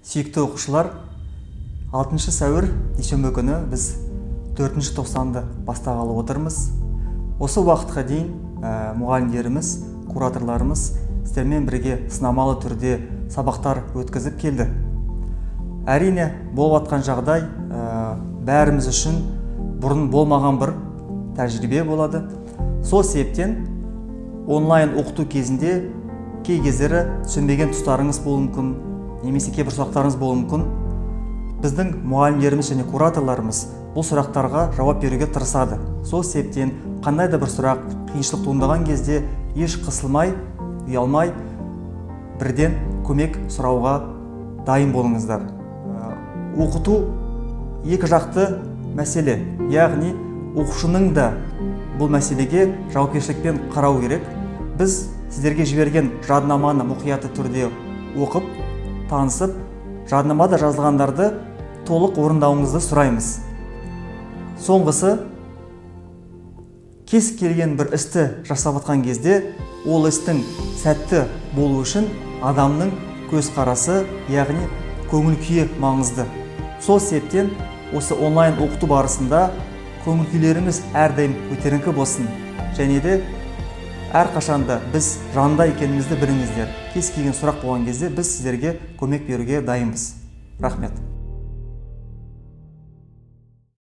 Сүйікті оқушылар, 6 сәуір дүйсенбі күні біз 4-ші тоқсанды бастағалы отырмыз. Осы уақытқа дейін мұғалімдеріміз, кураторларымыз сіздермен бірге сынамалы түрде сабақтар өткізіп келді. Әрине, болып жатқан жағдай бәріміз үшін бұрын болмаған бір тәжірибе болады. Сол себептен онлайн оқыту кезінде кей кездері түсінбеген тұстарыңыз болуы мүмкін, немесе кейбір сұрақтарыңыз болуы мүмкін. Біздің мұғалімдеріміз және кураторларымыз бұл сұрақтарға жауап беруге тырысады. Сол себептен қандай да бір сұрақ, қиыншылық туындаған кезде еш қысылмай, ұялмай бірден көмек сұрауға дайын болыңыздар. Оқыту екі жақты мәселе, яғни оқушының да бұл мәселеге жауапкершілікпен қарау керек. Біз сіздерге жіберген жаднаманы мұқиятты түрде оқып, танысып, жаднамада жазылғандарды толық орындауыңызды сұраймыз. Соңғысы, кез келген бір істі жасап жатқан кезде ол істің сәтті болу үшін адамның көзқарасы, яғни көңіл күйі маңызды. Сол себептен осы онлайн оқыту барысында көңіл күйлеріңіз әрдайым көтеріңкі болсын және де әрқашанда біз жанында екенімізді біліңіздер. Кез келген сұрақ болған кезде біз сіздерге көмек беруге дайынбыз. Рахмет.